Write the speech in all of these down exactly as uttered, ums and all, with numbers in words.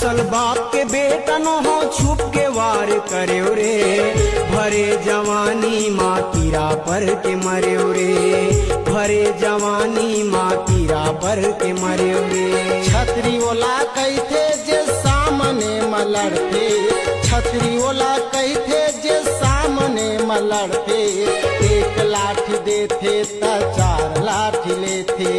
बाप के बेटा नोहो छुप के वार करेव रे, भरे जवानी मा कीरा पर के मरेव रे, भरे जवानी मा कीरा पर के मरेव रे। छतरी ओला कहिथे जे सामने म लड़थे, छतरी ओला कहिथे जे सामने म लड़थे। एक लाठी देथे त चार लाठी लेथे,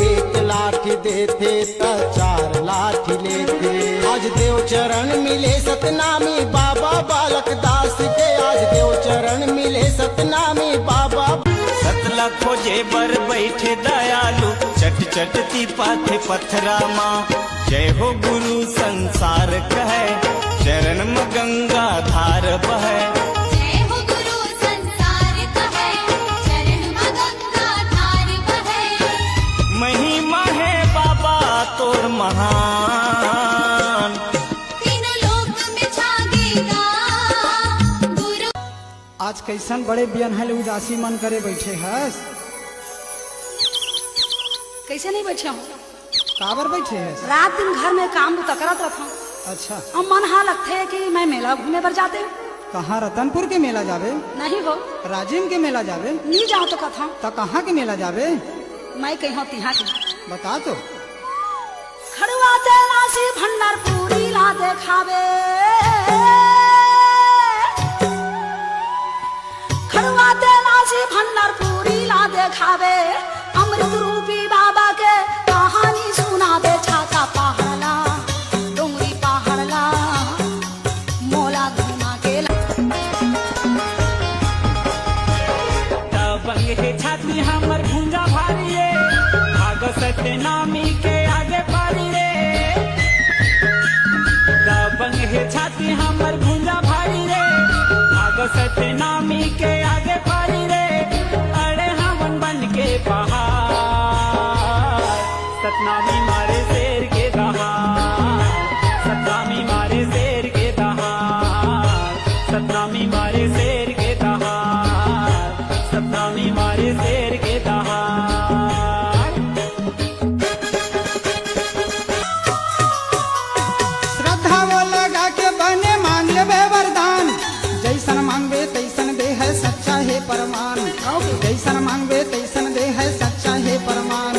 एक लाठी देथे त चार लाठी लेथे। आज देव चरण मिले सतनामी बाबा बालक दास के, आज देव चरण मिले सतनामी बाबा। सत ला खोजे बर बैठे दयालु, चट चट तिपाथे पथरा मा। जय हो गुरु संसार कहै, चरण म गंगा धार बहै। जय हो गुरु संसार कहै, चरण म गंगा धार बहै। महिमा हे बाबा तोर महान। तीनों लोक में छा गे गा गुरु। आज कइसन बड़े बियनहा ले उदासी मन करे बइठे हस? कइसे नइ बइठे हंव? काबर बइठे हस? रात दिन घर में काम बुता करत रथंव। अच्छा। अउ मन हा लगथे कि मैं मेला घूमे बर जातेंव। कहाँ रतनपुर के मेला जाबे? नहीं हो। राजिम के मेला जाबे? नी जांव तो कथंव। त कहाँ के मेला जाबे? मैं कहिहंव तिहाँ के। बता तो। खड़वा तेलासी भंडारपुरी ला देखाबे। खड़वा तेलासी भंडारपुरी ला देखाबे। अमृत रूपी बाबा के कहानी सुनाबे। छाता पहाड़ ला, डोंगरी पहाड़ ला, मोला घुमा के ला। दबंग हे छाती हमर भुंजा भारी रे, भागो सत्यनामी के आगे पारी रे। दबंग हे छाती हमर भुंजा भारी रे, भागो सत्यनामी के आगे पारी रे। अड़े हवन बन के पहाड़, सतनामी मारे शेर के दहाड़, सतनामी मारे शेर के दहाड़, सतनामी मारे शेर के दहाड़, सतनामी मारे शेर के दहाड़। श्रद्धा वो लगा के बने मांग लेबे वरदान, जैसन मांगबे तैसन दे है सच्चा हे प्रमाण। जैसन मांगबे तैसन दे है सच्चा हे प्रमाण।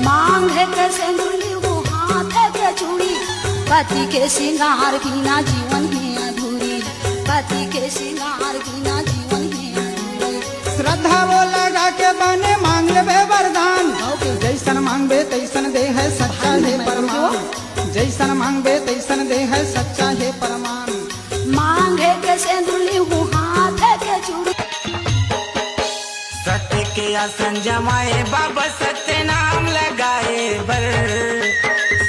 मांग हे के सेंदुर लीहू, हाथ हे के चूड़ी, पति के श्रृंगार बिना जीवन हे अधूरी, पति के श्रृंगार बिना जीवन हे अधूरी। श्रद्धा वो लगा के बने मांग लेबे वरदान, जैसन मांगबे तैसन दे है सच्चा हे प्रमाण। जैसन मांगबे तैसन दे है सच्चा हे प्रमाण। मांग हे के सेंदुर लीहू, हाथ हे के चूड़ी। सत्य के आसन जमाए बाबा सत्य नाम लगाए बर,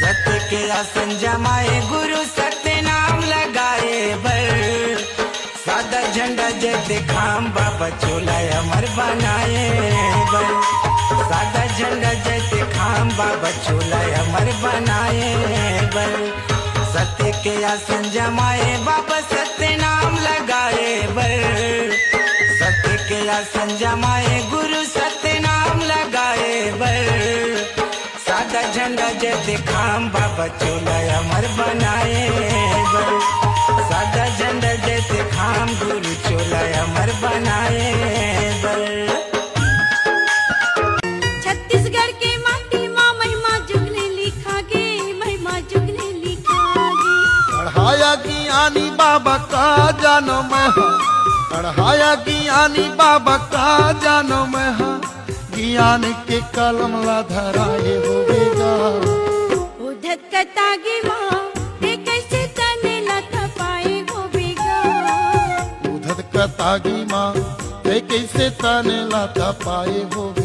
सत्य के आसन जमाए गुरु सत्य नाम लगाए बर। सादा झंडा जैसे खाम बाबा चोला अमर बनाए बर, सादा झंडा जैसे खाम बाबा चोला अमर बनाए बर। सत्य के आसन जमाए बाबा सत्य नाम लगाए बर, सत्य के आसन जमाए गुरु सत्य नाम लगाए बर। सादा झंडा जैसे खाम बाबा चोला अमर बनाए बर, सादा झंडा जैसे खाम गुरु चोला अमर बनाए बर। छत्तीसगढ़ के माटी मा महिमा जुग ले लिखा गे, महिमा जुग ले लिखा गे। पढ़ाया ज्ञानी बाबा का जानो मैं हा, पढ़ाया ज्ञानी बाबा का जानो मैं हा, ज्ञान के कलम ला धराए होबे गा। उधत कतागी माँ, ते कैसे तने ला तपाए होबे गा। उधत कतागी माँ, ते कैसे तने ला तपाए होबे